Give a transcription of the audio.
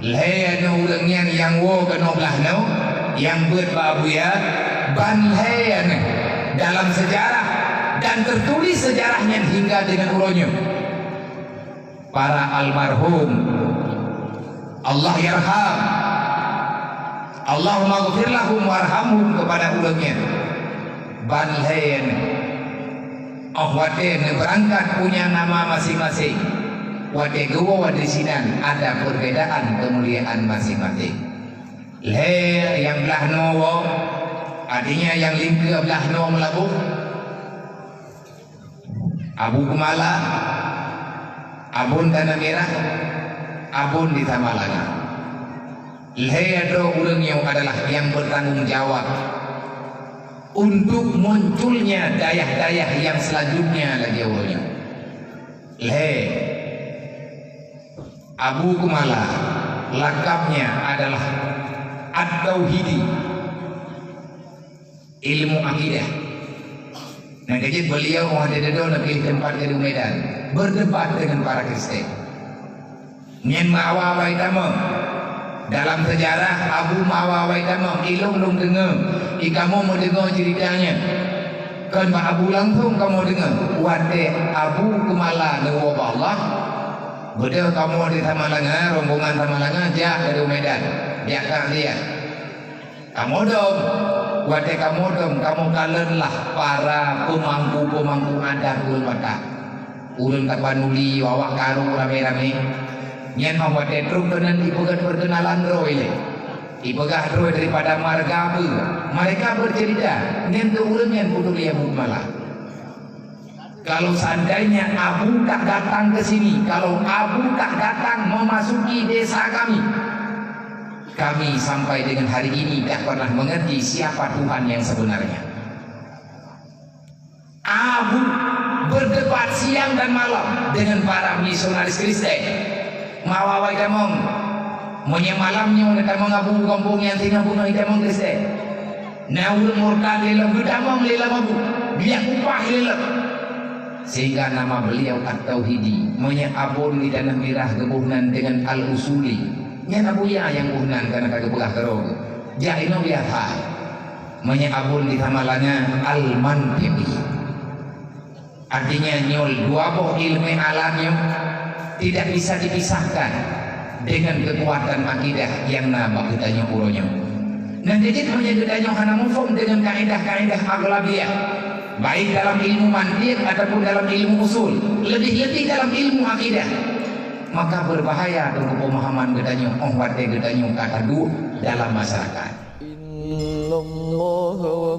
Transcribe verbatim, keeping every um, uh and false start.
Lhée aneuk ureuëng nyan nyang woe keunoe blaih noe, nyang beuet bak Abuya, ban lhée aneuk dalam sejarah, dan tertulis sejarah nyan hingga dengan uroe nyoe. Para almarhum, Allah yarham, Allahumma ghfir lahum warhamhum, kepada ureuëng nyan. Ban lhée nyan, óh watée neubeurangkat punya nama maséng-maséng, watée geuwoe disinan ada perbedaan keumuliaan maséng-maséng. Lhée nyang blaih noe woe, artinya nyang lingkeue blaih noe meulaboh. Abu Keumala, Abon Tanah Mirah, Abon di Samalanga. Lhée droe ureuëng nyoe adalah nyang bertanggung jawab untuk munculnya dayah-dayah nyang selanjutnya lagée uroe nyoe. Lhée Abu Keumala, lakabnya adalah At-Tauhidi. Ilmu akidah. Nyang keujeuet beliau óh watée dudoe neupiléh teumpat keu di Medan, berdebat dengan para Kristen. Nyan meuawa-awa itamong. Dalam sejarah, Abu meuawa-awa itamong, ilong lôn deungoe, ikamoe meudeungoe ceurita nyan. Kon bak Abu langsong kamoe deungoe, watée Abu Keumala neuwoe bak Allah, beudôh kamoe di Samalanga, rombongan Samalanga jak keu di Medan, jak takziah. Kamoe dong, watée kamoe dong, kamoe kalon lah para peumangku-peumangku adat ureuëng Batak. Ureuëng Tapanuli, awak karu ramé-ramé. Nyan óh watée trok keunan ipeugét perkenalan droe ilée. Ipeugah droe daripada marga peue. Mereka bercerita, nyan keu ureuëng nyan peuduek lé Abu Keumala. Kalau seandainya Abu tak datang ke sini, kalau Abu tak datang memasuki desa kami, kami sampai dengan hari ini tak pernah mengerti siapa Tuhan yang sebenarnya. Abu berdebat siang dan malam dengan para misionaris Kristen. Meuawa-awa itamong, meunyoe malam nyoe neutamong Abu gampông nyang singoh bunoe itamong Kristen. Na ureuëng murtad lé lom, geutamong lé lom Abu, geujak upah lé lom. Sehingga nama beliau At-Tauhidi. Meunyoe Abon di Tanah Mirah geuboh nan dengan Al-Usuli, nyan Abuya nyang boh nan kana ka geupeugah keudroe. Jak inoe biasa. Meunyoe Abon di Samalanga Al-Mantiqi. Artinya nyoe dua boh ileumèe alam nyoe tidak bisa dipisahkan dengan keukuatan akidah nyang na bak geutanyoe uroe nyoe. Nyang keujeuet meunyoe geutanyoe hana muphom deungon kaedah-kaedah aghlabiyah, baik dalam ilmu mantiq ataupun dalam ilmu usul, leubeh-leubeh dalam ilmu akidah, maka berbahaya teungku pemahaman geutanyoe óh watèe geutanyoe ka taduek dalam masyarakat. Innallaha wa